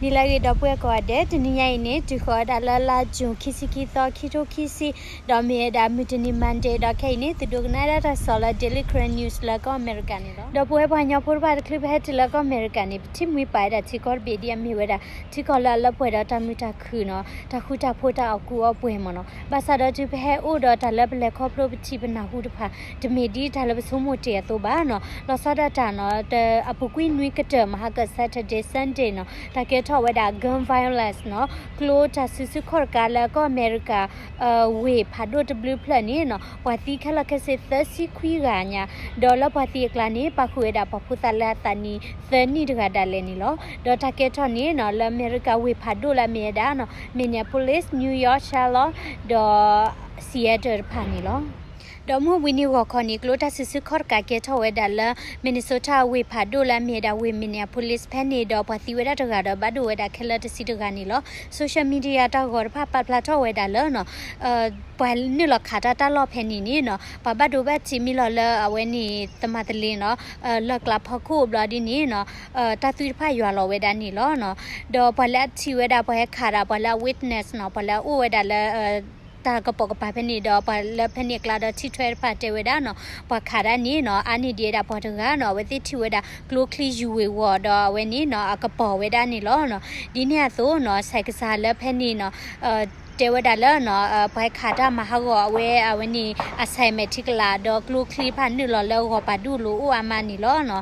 ဒ်လဲၣ်ဂ့ၤ ဒီပုၢ်ဝဲၢ်ကိးဂၤဒဲး, တနံၤညါအံၤန့ၣ် တုၤဃီၤဝဲဒၣ်လၢလါ June ခံဆံခံသီ ခံထိခံဆံ, ဒီးမ့ၢ်ဝဲဒၣ်မုၢ်တနံၤ Monday ဒီးခဲအံၤန့ၣ် သုဒိကနၣ်ဒၣ်တၢ်ကစီၣ်လၢ Daily Karen News လၢကီၢ်အမဲရကၤန့ၣ်လီၤ. ဒီပုၢ်ဝဲၢ်ပှၤကညီဖိတဖၣ်တချုးပဟဲတုၤလၢကီၢ်အမဲရကၤန့ၣ် ပထံၣ်မှံပာ်ဝဲဒၣ်ထံကီၢ်တဘ့ၣ်ဒ်အမ့ၢ်ဝဲဒၣ် ထံကီၢ်လၢအလၢပှဲၤဒီးတၢ်မုာ်တၢ်ခုၣ်နီၤ, တၢ်ဃူတၢ်ဖိး တၢ်အီၣ်ကူအီပှဲၤမ့ၢ်နီၤ. ဘၣ်ဆၣ်ဒီးတုၤပဟဲအိၣ်ဒီးတၢ်လၢပလဲၤခီဖျိပထံၣ်ပနၢ်ဟူတဖၣ် တမ့ၢ်ဒ်တၢ်လၢပဆိကမိၣ်တ့ၢ်အသိးဘၣ်နီၤ. လီၤဆီဒၣ်တၢ်နီၤ, အပူၤကွံာ်နွံကတၢၢ် မဟါက Saturday Sunday နီၤ, တၢ်ကဲထီၣ်ဝဲဒၣ် gun violence နီၤ, ကျိတၢ်စုဆူၣ်ခီၣ်တကးလၢကီၢ်အမဲရကၤ ဝ့ၢ်ဖးဒိၣ်တဘျုးဖျၢၣ်န့ၣ်နီၤ, ပှၤသံခဲလၢာ်ခဲဆ့သၢဆံခွံဂၤညါ, ဒီးလၢပှၤသံအကျါန့ၣ် ပာ်ဃုာ်ဝဲဒၣ်ပှၤဖိသၣ်လၢအသးနံၣ်သၢနံၣ်တဂၤဒၣ်လဲာ်န့ၣ်လီၤ. ဒီးတၢ်ကဲထီၣ်န့ၣ်နီၤ, လၢအမဲရကၤဝ့ၢ်ဖးဒိၣ်လၢအမ့ၢ်ဝဲဒၣ်နီၤ, Minneapolis, New York, Charlotte ဒီး Seattle တဖၣ်န့ၣ်လီၤ. ဒီးမုၢ်ဝံၤနံၤဂီၤခီန့ၣ် ကျိတၢ်စုဆူၣ်ခီၣ်တကးကဲထီၣ်ဝဲဒၣ်လၢ Minnesota ဝ့ၢ်ဖးဒိၣ်လၢအမ့ၢ်ဝဲဒၣ်ဝ့ၢ် Minneapolis ဖဲန့ၣ်ဒီး ပှၤသံဝဲဒၣ်တဂၤဒီးဘၣ်ဒိဝဲဒၣ်ခဲလၢာ်တဆံတဂၤန့ၣ်လီၤ. Social media တၢ်ဂီၤတဖၣ်ပာ်ဖျါထီၣ်ဝဲဒၣ်လၢနီၤ ပှၤနုာ်လီၤခးတၢ်တၢ်လီၢ်ဖဲန့ၣ်န့ၣ်နီၤ, ပှၤဘၣ်ဒိဘၣ်ထံးမ့ၢ်လီၤလၢအဝဲန့ၣ် သမၤသလ့ၤနီၤ, လၢကျးဖီခိၣ်ဘျီဒ်န့ၣ်နီၤ, တၢ်သွံၣ်တဖၣ်ယွၤလီၤဝဲဒၣ်န့ၣ်လီၤ. ဒီးပှၤလၢအထံၣ်ဝဲဒၣ် ပှၤဟဲခးတၢ် ပှၤလၢအ witness နီၤ, ပှၤလၢအအိၣ်ဝဲဒၣ်လၢ တၢ်ကပိာ်ကပၤဖဲန့ၣ်ဒီး ပှၤလၢဖဲန့ၣ်အကျါဒီးထံၣ်ထွဲတဖၣ်တဲဝဲဒၣ်နီၤ, ပှၤခးတၢ်န့ၣ်နီၤ အါန့ၢ်ဒံးဝဲဒၣ်ပှၤတဂၤနီၤ, အဝဲသ့ၣ်ထံၣ်ဝဲဒၣ်ကျိချံယူၤဝ့ၤဝီၤဒီးအဝဲန့ၣ်နီၤ အကပီၤဝဲဒၣ်န့ၣ်လီၤ. ဒ်န့ၣ်အသိးနီၤ ဆဲးကစၢ်လၢဖဲန့ၣ်နီၤ တဲဝဲဒၣ်လၢနီၤ ပှၤခးတၢ်မၤဟးဂီၤအဝဲအဝဲန့ၣ် အဆဲးမဲာ်ထံကလၤ ဒီးကျိချံတဖၣ်နုာ်လီၤလၢဂီၤပာ်ဒူၣ်လိၤအိၣ်အါမးန့ၣ်လီၤ.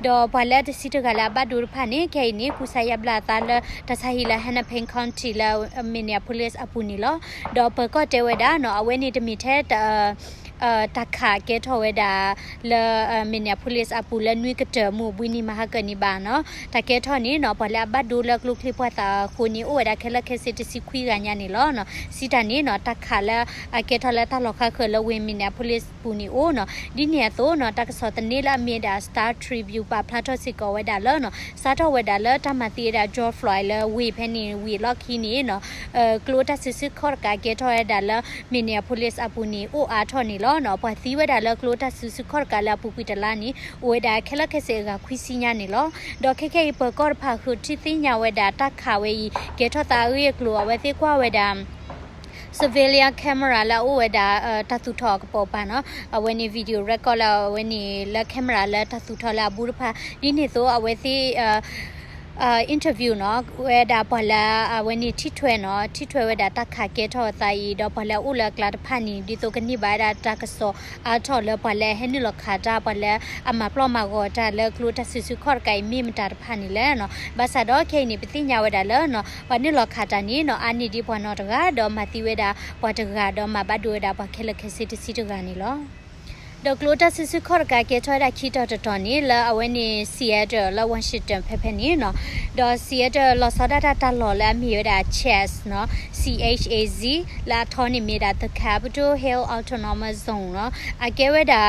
ဒီးပှၤလၢတဆံတဂၤလၢအဘၣ်ဒိတဖၣ်န့ၣ် ခဲအံၤန့ၣ် ကူစါယါဘျါအသးလၢတၢ်ဆါဟံၣ်လၢ Hennepin County လၢ Minneapolis အပူၤန့ၣ်လီၤ. ဒီးပၢၤကီၢ်တဲဝဲဒၣ်နီၤ အဝဲန့ၣ်တမ့ၢ်ထဲ တၢ်ခးကဲထီၣ်ဝဲဒၣ်လၢ Minneapolis အပူၤလၢနွံကတၢၢ်မုၢ်ဘှံးနံၤမဟါကၢန့ၣ်ဘၣ်နီၤ. တၢ်ကဲထီၣ်န့ၣ်နီၤ ပှၤလၢအဘၣ်ဒိလၢကျိချံပှၢ်သးအဃိန့ၣ် အိၣ်ဝဲဒၣ်ခဲလၢာ်ခဲဆ့တဆံခွံဂၤညါန့ၣ်လီၤ. စံးတၢ်န့ၣ်နီၤ တၢ်ခးလၢအကဲထီၣ်လၢတၢ်လီၢ်ဃါဃၢၤလၢဝ့ၢ် Minneapolis ပူၤန့ၣ်အိၣ်နီၤ. ဒ်န့ၣ်အသိးနီၤ တၢ်ကစီၣ်သန့လၢအမ့ၢ်ဝဲဒၣ် Star Tribune ပာ်ဖျါထီၣ်စ့ၢ်ကီးဝဲဒၣ်လၢနီၤ စးထီၣ်ဝဲဒၣ်လၢတၢ်မၤသံဝဲဒၣ် George Floyd လၢဝ့ၢ်ဖဲန့ၣ်ဝံၤအလီၢ်ခံန့ၣ်နီၤ ကျိတၢ်စုဆူၣ်ခီၣ်တကးကဲထီၣ်ဝဲဒၣ်လၢ Minneapolis အပူၤန့ၣ် အိၣ်အါထီၣ်န့ၣ်လီၤ. ပှၤသံဝဲဒၣ်လၢကျိတၢ်စုဆူၣ်ခီၣ်တကးလၢအပူၤကွံာ်တလါန့ၣ် အိၣ်ဝဲဒၣ်ခဲလၢာ်ခဲဆ့အဂၤခွံဆံညါန့ၣ်လီၤ. ဒီးခဲခဲအံၤ ပၢၤကီၢ်တဖၣ်ဃုထံၣ်သ့ၣ်ညါဝဲဒၣ် တၢ်ခးဝဲအံၤ ကဲထီၣ်သးအဂ့ၢ်အကျိၤ အဝဲသ့ၣ်ကွၢ်ဝဲဒၣ် surveillance camera လၢအအိၣ်ဝဲဒၣ် တၢ်သူၣ်ထီၣ်အကပိာ်ကပၤနီၤ အဝဲန့ၣ် video record လၢအဝဲန့ၣ်လၢ camera လၢတၢ်သူၣ်ထီၣ်လၢအဘူးတဖၣ် ဒ်န့ၣ်အသိးအဝဲသ့ၣ် interview နီၤ ဝဲဒၣ်ပှၤလၢအဝဲန့ၣ်ထံၣ်ထွဲနီၤ ထံၣ်ထွဲဝဲဒၣ်တၢ်ခးကဲထီၣ်အသးအံၤ ဒီးပှၤလၢအအိၣ်လၢအကျါတဖၣ်န့ၣ် ဒ်သိးကန့ၢ်ဘၣ်ဝဲဒၣ်တၢ်ကစီၣ်အါထီၣ်လၢပှၤလၢအဟဲနုာ်လီၤခးတၢ် ပှၤလၢအမၤပျီမၤဂီၤတၢ်လၢကျိတၢ်စုဆူၣ်ခီၣ်တကးအံၤမ့ၢ်မတၤတဖၣ်န့ၣ်လဲၣ်နီၤ. ဘၣ်ဆၣ်ဒီးခဲအံၤန့ၣ် ပသ့ၣ်ညါဝဲဒၣ်လၢနီၤ ပှၤနုာ်လီၤခးတၢ်န့ၣ်နီၤ အါန့ၢ်ဒံးပှၤနီၢ်တဂၤ ဒီးမၤသံဝဲဒၣ်ပှၤတဂၤ ဒီးမၤဘၣ်ဒိဝဲဒၣ်ပှၤခဲလၢာ်ခဲဆ့တဆံတဂၤန့ၣ်လီၤ. ဒီးကျိတၢ်စုဆူၣ်ခီၣ်တကးကဲထီၣ်ဝဲဒၣ်ခံတီၤတတီၤန့ၣ် လၢအဝဲန့ၣ် Seattle လၢ Washington ဖဲဖဲန့ၣ်နီၤ, ဒီး Seattle လီၤဆီဒၣ်တၢ်တၢ်လီၢ်လၢအမ့ၢ်ဝဲဒၣ် Chaz နီၤ, C H A Z လၢအထီန့ၣ်မ့ၢ်ဒၣ် the Capitol Hill Autonomous Zone နီၤ, အကဲဝဲဒၣ်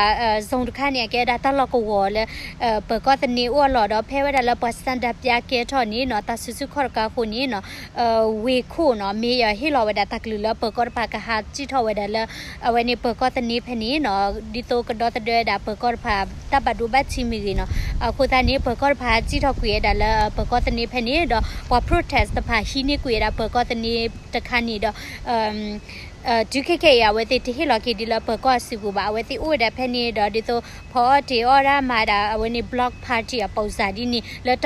zone တခါန့ၣ် အကဲဝဲဒၣ်တၢ်လီၢ်ကဝီၤလၢ ပၢၤကီၢ်သန့အိၣ်အလီၢ်ဒီး ဖဲဝဲဒၣ်လၢပှၤဆန္ဒပြကဲထီၣ်န့ၣ်နီၤ တၢ်စုဆူၣ်ခီၣ်တကးအဃိန့ၣ်နီၤ ဝ့ၢ်ခိၣ်နီၤ mayor ဟ့ၣ်လီၤဝဲဒၣ်တၢ်ကလုၢ်လၢပၢၤကီၢ်တဖၣ်ကဟးစံၣ်ထီၣ်ဝဲဒၣ်လၢ အဝဲန့ၣ်ပၢၤကီၢ်သန့ဖဲန့ၣ်နီၤ ဒ်သိးကဒီသဒၢဝဲဒၣ်ပၢၤကီၢ်တဖၣ် တၢ်ဘၣ်ဒိဘၣ်ထံးမ့ၢ်ဂ့ၤနီၤ, အဃိသတးန့ၣ် ပၢၤကီၢ်တဖၣ်ဟးစံၣ်ထီၣ်ကွံာ်ဝဲဒၣ်လၢပၢၤကီၢ်သန့ဖဲန့ၣ် ဒီးပှၤ protest တဖၣ်ဟံးန့ၢ်ကွံာ်ဝဲဒၣ်ပၢၤကီၢ်သန့တခါန့ၣ်ဒီး တုၤခဲခဲအံၤ အဝဲသ့ၣ်တဟ့ၣ်လီၤက့ၤဒံးလၢပၢၤကီၢ်အစုပူၤဘၣ်, အဝဲသ့ၣ်အိၣ်ဝဲဒၣ်ဖဲန့ၣ်ဒီး ဒ်သိးဖီအီၣ်တ့ၤအီၣ်ဒၣ်မၤဒၣ် အဝဲန့ၣ် Bloc Party အပုံစံဒ်န့ၣ် လၢ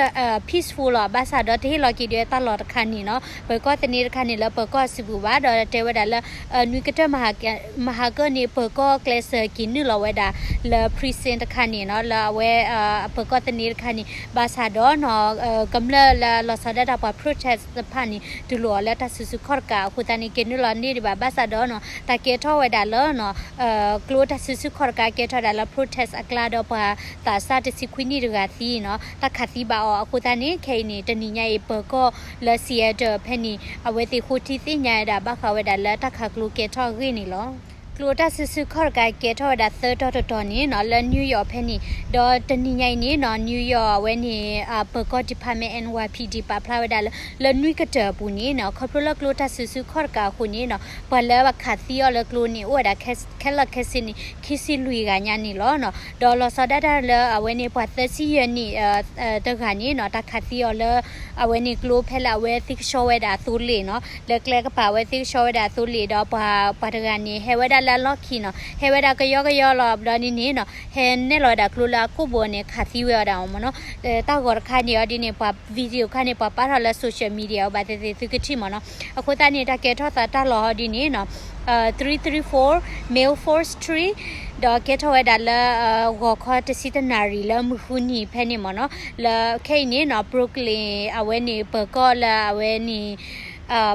peaceful လီၤ, ဘၣ်ဆၣ်ဒီးတဟ့ၣ်လီၤက့ၤဒံးတၢ်လီၢ်တခါန့ၣ်နီၤ, ပၢၤကီၢ်သန့တခါန့ၣ် လၢပၢၤကီၢ်အစုပူၤဘၣ်, ဒီးတဲဝဲဒၣ်လၢ နွံကတၢၢ် မဟါကၢန့ၣ် ပၢၤကီၢ်ကျဲးစၢးက့ၤနုာ်လီၤဝဲဒၣ်လၢ precinct တခါန့ၣ်နီၤ လၢအဝဲ ပၢၤကီၢ်သန့တခါန့ၣ်, ဘၣ်ဆၣ်ဒီးနီၤ ကမျၢၢ်လၢလီၤဆီဒၣ်တၢ်ပှၤ protest တဖၣ်န့ၣ် တူၢ်လိာ်အီၤလၢတၢ်စုဆူၣ်ခီၣ်တကးအဃိသတးန့ၣ် က့ၤနုာ်လီၤန့ၢ်ဒံးဘၣ်, ဘၣ်ဆၣ်ဒီးနီၤ တၢ်ကဲထီၣ်ဝဲဒၣ်လၢနီၤ ကျိတၢ်စုဆူၣ်ခီၣ်တကးကဲထီၣ်ဝဲဒၣ်လၢ protest အကျါဒီးပှၤသးစၢ်တဆံခွံနံၣ်တဂၤသံနီၤ တၢ်ခးသံဘၣ်အီၤအဃိသတးန့ၣ် ခဲအံၤန့ၣ် တနံၤညါအံၤ ပၢၤကီၢ်လၢ Seattle ဖဲန့ၣ် အဝဲသ့ၣ်ဃိထံသ့ၣ်ညါဝဲဒၣ် ဘၣ်ဃးဝဲဒၣ်လၢတၢ်ခးကျိကဲထီၣ်အဂ့ၢ်န့ၣ်လီၤ. ကျိတၢ်စုဆူၣ်ခီၣ်တကးကဲထီၣ်ဝဲဒၣ်သၢတီၤတတီၤန့ၣ်နီၤ လၢ New York ဖဲန့ၣ်, ဒီးတနံၤညါအံၤန့ၣ်နီၤ New York အဝဲန့ၣ် ပၢၤကီၢ် department အ N Y P D ပာ်ဖျါဝဲဒၣ်လၢ လၢနွံကတၢၢ်အပူၤန့ၣ်နီၤ ခီဖျိလၢကျိတၢ်စုဆူၣ်ခီၣ်တကးအဃိန့ၣ်နီၤ ပှၤလၢဘၣ်ခးသံအီၤလၢကျိန့ၣ် အိၣ်ဝဲဒၣ်ခဲလၢာ်ခဲဆ့န့ၣ် ခံဆံလွံၢ်ဂၤညါန့ၣ်လီၤ. ဒီးလီၤဆီဒၣ်တၢ်လၢအဝဲန့ၣ် ပှၤသၢဆံယဲၢ်နံၣ် တဂၤန့ၣ်နီၤ တၢ်ခးသံအီၤလၢ အဝဲန့ၣ်ကျိဖဲလၢအဝဲသ့ၣ်ကဆှီဝဲဒၣ်အသိလ့ၣ်နီၤ လၢကျဲကပၤအဝဲသ့ၣ်ကဆှီဝဲဒၣ်အသိလ့ၣ် ဒီးပှၤတဂၤန့ၣ် ဟဲဝဲဒၣ်လၢအလီၢ်ခံနီၤ ဟဲဝဲဒၣ်ကယီကယီလီၤ ဘျီဒ်န့ၣ်နီၤ ဟဲနဲၣ်လီၤဝဲဒၣ်ကျိလၢအကိာ်ဘိန့ၣ် ခးသံဝဲအီၤဒၣ်မ့ၢ်နီၤ တၢ်ဂီၤတခါန့ၣ်အီၤဒ်န့ၣ် ပှၤ video တခါန့ၣ် ပှၤပာ်ထီၣ်လၢ social media အဘၣ်သ့ၣ်သ့ၣ်သုကထံၣ်မ့ၢ်နီၤ အဃိသတးန့ၣ် တၢ်ကဲထီၣ်သးတၢ်လီၢ်အီၤဒ်န့ၣ်နီၤ three three four Milford Street ဒီးကဲထီၣ်ဝဲဒၣ်လၢ ဂီၤခီတဆံတနၣ်ရံၣ်လၢမုၢ်ဃုနံၤဖဲန့ၣ်မ့ၢ်နီၤ လၢခဲအံၤန့ၣ်နီၤ Brooklyn အဝဲန့ၣ် ပၢၤကီၢ်လၢအဝဲန့ၣ်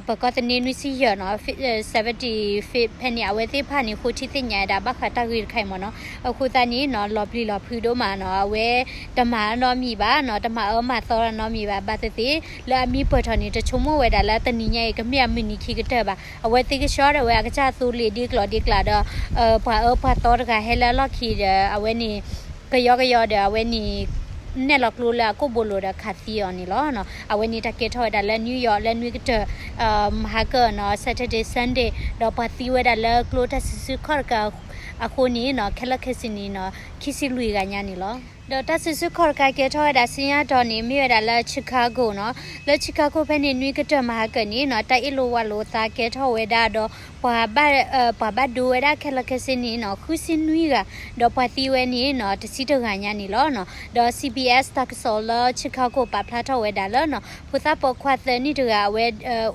ပၢၤကီၢ်သန့နွံဆံယဲၢ်နီၤ seventy-fifth ဖဲန့ၣ် အဝဲသ့ၣ်တဖၣ်န့ၣ် ဃိထံသ့ၣ်ညါဝဲဒၣ်ဘၣ်ဃးတၢ်ဂ့ၢ်တခါအံၤမ့ၢ်နီၤ အဃိသတးန့ၣ်နီၤ လီၤပျံၤလီၤဖုးဒိၣ်မးနီၤ အဝဲတမၤနီတမံၤဘၣ်နီၤ တမၤအၢမၤသီနီတမံၤဘၣ် ဘၣ်သ့ၣ်သ့ၣ် လၢအမံပၢၢ်ထီၣ်န့ၣ် တဆိကမိၣ်ဝဲဒၣ်လၢတနံၤညါအံၤ ကမ့ၢ်အမုၢ်နံၤခံကတၢၢ်ဘၣ် အဝဲသ့ၣ်ကဆှီဒီးအဝဲအကစၢ်အသိလ့ၣ်ဒ်ကျိၤဒ်ကျဲဒီး ပှၤအၢပှၤသီတဂၤဟဲလၢအလီၢ်ခံဒီး အဝဲန့ၣ် ကယီကယီဒီး အဝဲန့ၣ် နဲၣ်လီၤကျိလၢအကိာ်ဘိလိၤဒီးခးသံအီၤန့ၣ်လီၤ. အဝဲန့ၣ်တၢ်ကဲထီၣ်ဝဲဒၣ်လၢ New York လၢနွံကတၢၢ် မဟါကၢနီၤ Saturday Sunday ဒီးပှၤသံဝဲဒၣ်လၢကျိတၢ်စုဆူၣ်ခီၣ်တကးအဃိန့ၣ်နီၤ ခဲလၢာ်ခဲဆ့န့ၣ်နီၤ ခံဆံလွံၢ်ဂၤညါန့ၣ်လီၤ. ဒီးတၢ်စုဆူၣ်ခီၣ်တကးကဲထီၣ်ဝဲဒၣ်ဆူညါတီၤန့ၣ် မ့ၢ်ဝဲဒၣ်လၢ Chicago နီၤ လၢ Chicago ဖဲန့ၣ် နွံကတၢၢ်မဟါကၢန့ၣ်နီၤ တၢ်အ့ၣ်လိာ်ဝးလိာ်သးကဲထီၣ်ဝဲဒၣ်ဒီး ပှၤဘၣ် ပှၤဘၣ်ဒိဝဲဒၣ်ခဲလၢာ်ခဲဆ့န့ၣ်နီၤ ဃုဆံနွံဂၤ ဒီးပှၤသံဝဲန့ၣ်နီၤ တဆံတဂၤညါန့ၣ်လီၤ. ဒီး C B S တၢ်ကစီၣ်လၢ Chicago ပာ်ဖျါထီၣ်ဝဲဒၣ်လၢနီၤ ဖိသၣ်ပိာ်ခွါသၢနံၣ်တဂၤ အဝဲ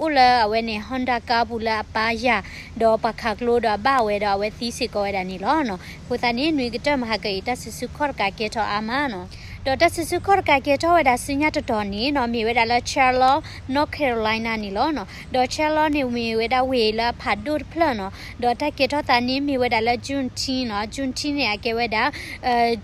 အိၣ်လၢအဝဲန့ၣ် Honda car ပူၤလၢအပၢ်ယၤ ဒီးပှၤခးကျိဒီးဘၣ်ဝဲဒီးအဝဲသံစ့ၢ်ကီးဝဲဒၣ်န့ၣ်လီၤ. အဃိသတးန့ၣ် နွံကတၢၢ်မဟါကၢအံၤ တၢ်စုဆူၣ်ခီၣ်တကးကဲထီၣ်အါမးနီၤ ဒီးတၢ်စုဆူၣ်ခီၣ်တကးကဲထီၣ်ဝဲဒၣ်ဆူညါတတီၤန့ၣ်နီၤ မ့ၢ်ဝဲဒၣ်လၢ Charlotte North Carolina န့ၣ်လီၤ. ဒီး Charlotte န့ၣ်မ့ၢ်ဝဲဒၣ်ဝ့ၢ်လၢအဖးဒိၣ်တဖျၢၣ်နီၤ ဒီးတၢ်ကဲထီၣ်သးန့ၣ်မ့ၢ်ဝဲဒၣ်လၢ Juneteenth နီၤ Juneteenth န့ၣ် အကဲဝဲဒၣ်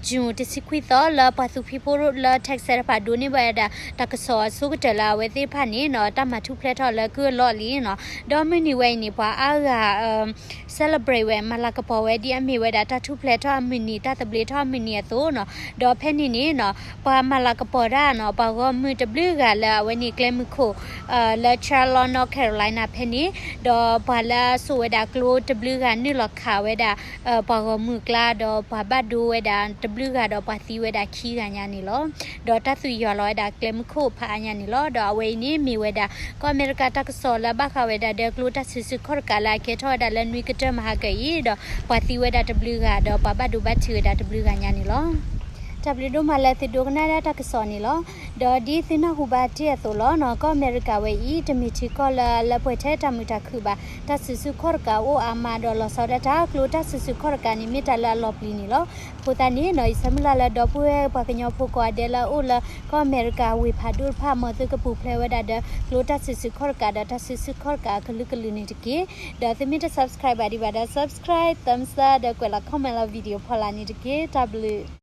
June တဆံခွံသီလၢပှၤသူဖံဖိလၢ Texas တဖၣ်ဒိးန့ၢ်ဘၣ်ဝဲဒၣ် တၢ်ကစီၣ်အဆိကတၢၢ်လၢအဝဲသ့ၣ်တဖၣ်န့ၣ်နီၤ တၢ်မၤထူၣ်ဖျဲးထီၣ်လၢကုၢ်အလီၢ်လံနီၤ ဒီးမုၢ်နံၤဝဲအံၤန့ၣ် ပှၤအါဂၤ celebrate ဝဲ မၤလၤကပီၤဝဲဒ်အမ့ၢ်ဝဲဒၣ်တၢ်ထူၣ်ဖျဲးထီၣ်အမုၢ်နံၤ တၢ်သဘျ့ထီၣ်အမုၢ်နံၤအသိးနီၤ ဒီးဖဲန့ၣ်န့ၣ်နီၤ ပှၤမၤလၤကပီၤတၢ်နီၤ ပှၤဂီၢ်မုၢ်တဘျုးဂၤလၢအဝဲန့ၣ်ကျဲမုၢ်ခိၣ် လၢ Charlotte North Carolina ဖဲန့ၣ် ဒီးပှၤလၢအစိာ်ဝဲဒၣ်ကျိတဘျုးဂၤနုာ်လီၤခးဝဲဒၣ် ပှၤဂီၢ်မုၢ်အကျါ ဒီးပှၤဘၣ်ဒိဝဲဒၣ်တဘျုးဂၤဒီးပှၤသံဝဲဒၣ်ခံဂၤညါန့ၣ်လီၤ. ဒီးတၢ်သွံၣ်ယွၤလီၤဝဲဒၣ်ကျဲမုၢ်ခိၣ်ဖးအါညါန့ၣ်လီၤ. ဒီးအဝဲအံၤန့ၣ်မ့ၢ်ဝဲဒၣ် ကီၢ်အမဲရကၤတၢ်ကစီၣ်လၢဘၣ်ဃးဝဲဒၣ်ဒီးကျိတၢ်စုဆူၣ်ခီၣ်တကးလၢအကဲထီၣ်ဝဲဒၣ်လၢ နွံကတၢၢ်မဟါကၢအံၤ ဒီးပှၤသံဝဲဒၣ်တဘျုးဂၤ ဒီးပှၤဘၣ်ဒိဘၣ်ထံးဝဲဒၣ်တဘျုးဂၤညါန့ၣ်လီၤ. တၢ်ဘျုးဒိၣ်မးလၢသုဒိကနၣ်ဒၣ်တၢ်ကစီၣ်န့ၣ်လီၤ. ဒီးဒ်သုနၢ်ဟူဘၣ်တ့ၢ်အသိးလီၤနီၤ ကီၢ်အမဲရကၤဝဲအံၤ တမ့ၢ်ထံကီၢ်လၢအလၢပှဲၤထဲတၢ်မုာ်တၢ်ခုၣ်ဘၣ် တၢ်စုဆူၣ်ခီၣ်တကးအိၣ်အါမး ဒီးလီၤဆီဒၣ်တၢ် ကျိတၢ်စုဆူၣ်ခီၣ်တကးန့ၣ် မ့ၢ်တၢ်လၢအလီၤပျံၤန့ၣ်လီၤ. အဃိသတးန့ၣ်နီၤ ယဆၢမုၢ်လၢ်လၢဒီပုၢ်ဝဲၢ်ပှၤကညီဖိကိးဂၤဒဲးလၢအအိၣ်လၢ ကီၢ်အမဲရကၤဝ့ၢ်ဖးဒိၣ်တဖၣ် မ်သုကပူၤဖျဲးဝဲဒၣ်ဒီး ကျိတၢ်စုဆူၣ်ခီၣ်တကးဒီးတၢ်စုဆူၣ်ခီၣ်တကးအကလုာ်ကလုာ်န့ၣ်တက့ၢ်. ဒီးသုမ့ၢ်တ subscribe ဘၣ်ဒံးဘၣ်ဒီး subscribe, thumbs up ဒီးကွဲးလီၤ comment လီၤ video ဖီလာ်န့ၣ်တက့ၢ်. တၢ်ဘျုး